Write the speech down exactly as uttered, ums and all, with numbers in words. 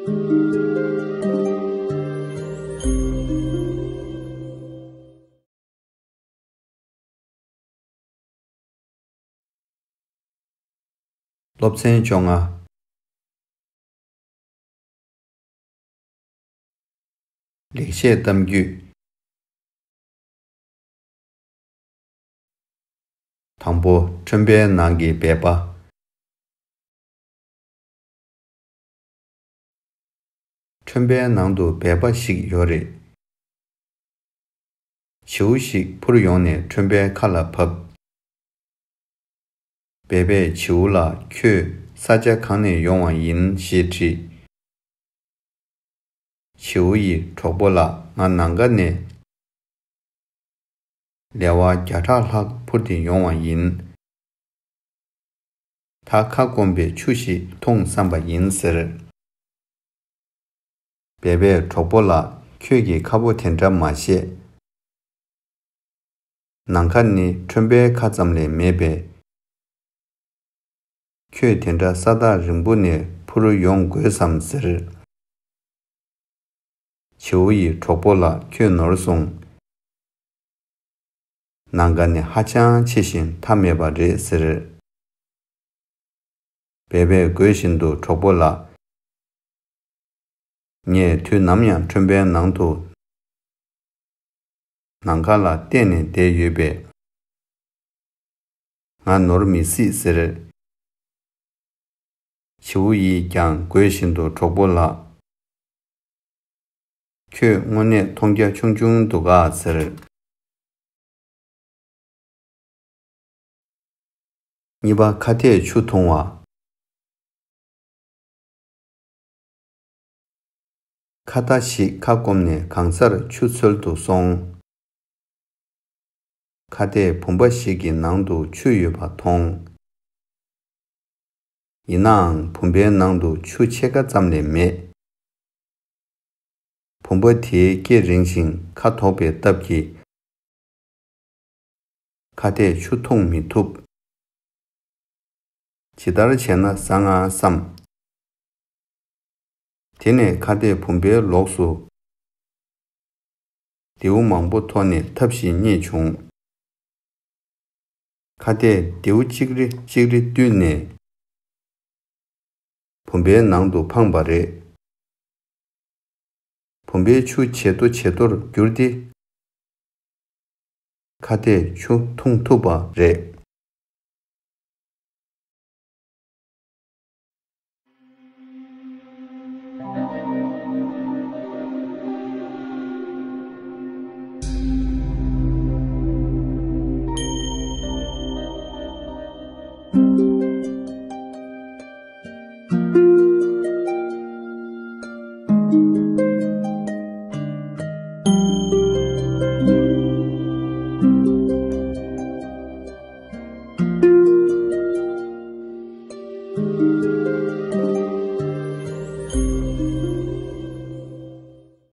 སློབ་ཚན་བཅོ་ལྔ། ལེགས་བཤད་གཏམ་རྒྱུད། དང་པོ། ཁྲོན་པའི་ནང་གི་སྦལ་པ། ཁྲོན་པའི་ནང་དུ་སྦལ་པ་ཞིག་ཡོད་རེད། བྱིའུ་ཞིག་འཕུར་ཡོང་ནས་ཁྲོན་པའི་ཁ་ལ་བབས། སྦལ་པས་བྱིའུ་ལ། ཁྱོད་ས་ཆ་གང་ནས་ཡོང་བ་ཡིན་ཞེས་དྲིས། བྱིའུ་ཡིས་གྲོགས་པོ་ལ། ང་ནམ་མཁའ་ནས། ལེ་དབར་བརྒྱ་ཕྲག་ལྷག་འཕུར་ཏེ་ཡོང་བ་ཡིན། ད་ཁ་སྐོམ་པས་ཆུ་ཞིག་འཐུང་བསམ་པ་ཡིན་ཟེར། སྦལ་པས་གྲོགས་པོ་ལ། ཁྱོད་ཀྱིས་ཁ་ཕོ་དེ་འདྲ་མ་བཤད། ནམ་མཁའ་ནི་ཁྲོན་པའི་ཁ་ཙམ་ལས་མེད་པས། ཁྱོད་དེ་འདྲ་ས་ཐག་རིང་པོ་ནས་འཕུར་ཡོང་དགོས་སམ་ཟེར། བྱིའུ་ཡིས་གྲོགས་པོ་ལ། ཁྱོད་ནོར་སོང་། ནམ་མཁའ་ནི་ཧ་ཅང་ཆེ་ཞིང་མཐའ་མེད་པ་རེད་ཟེར། སྦལ་པས་དགོད་བཞིན་དུ་གྲོགས་པོ་ལ། ངས་དུས་ནམ་ཡང་ཁྲོན་པའི་ནང་དུ། ནམ་མཁའ་ལ་བལྟས་ནས་བསྡད་ཡོད་པས། ང་ནོར་མི་སྲིད་ཟེར། བྱིའུ་ཡིས་ཀྱང་དགོད་བཞིན་དུ་གྲོགས་པོ་ལ། ཁྱོད་དངོས་གནས་མཐོང་རྒྱ་ཆུང་ཆུང་འདུག་ག་ཟེར། གཉིས་པ། ཁ་གཏད་ཆུ་འཐུང་བ། ཁ་བརྡ་ཞིག་ཁ་སྐོམ་ནས་གང་སར་ཆུ་འཚོལ་དུ་སོང་། ཁ་གཏད་བུམ་པ་ཞིག་གི་ནང་དུ་ཆུ་ཡོད་པ་མཐོང་། ཡིན་ནའང་བུམ་པའི་ནང་དུ་ཆུ་ཕྱེད་ཀ་ཙམ་ལས་མེད། བུམ་པ་དེའི་སྐེ་རིང་ཞིང་ཁ་དོག་པའི་སྟབས་ཀྱིས། ཁ་གཏད་ཆུ་འཐུང་མི་ཐུབ། ཇི་ལྟར་བྱས་ན་བཟང་ང་བསམ། དེ་ནས་ཁ་གཏད་བུམ་པའི་ལོགས་སུ། མདེའུ་མང་པོ་ཐོགས་ནས་ཐབས་ཤིག་རྙེད་བྱུང་། ཁ་གཏད་མདེའུ་གཅིག་རེ་གཅིག་རེ་བཏུས་ནས། བུམ་པའི་ནང་དུ་འཕངས་པ་རེད། བུམ་པའི་ཆུ་ཇེ་མཐོ་ཇེ་མཐོར་གྱུར་ཏེ། ཁ་གཏད་ཆུ་འཐུང་ཐུབ་པ་རེད།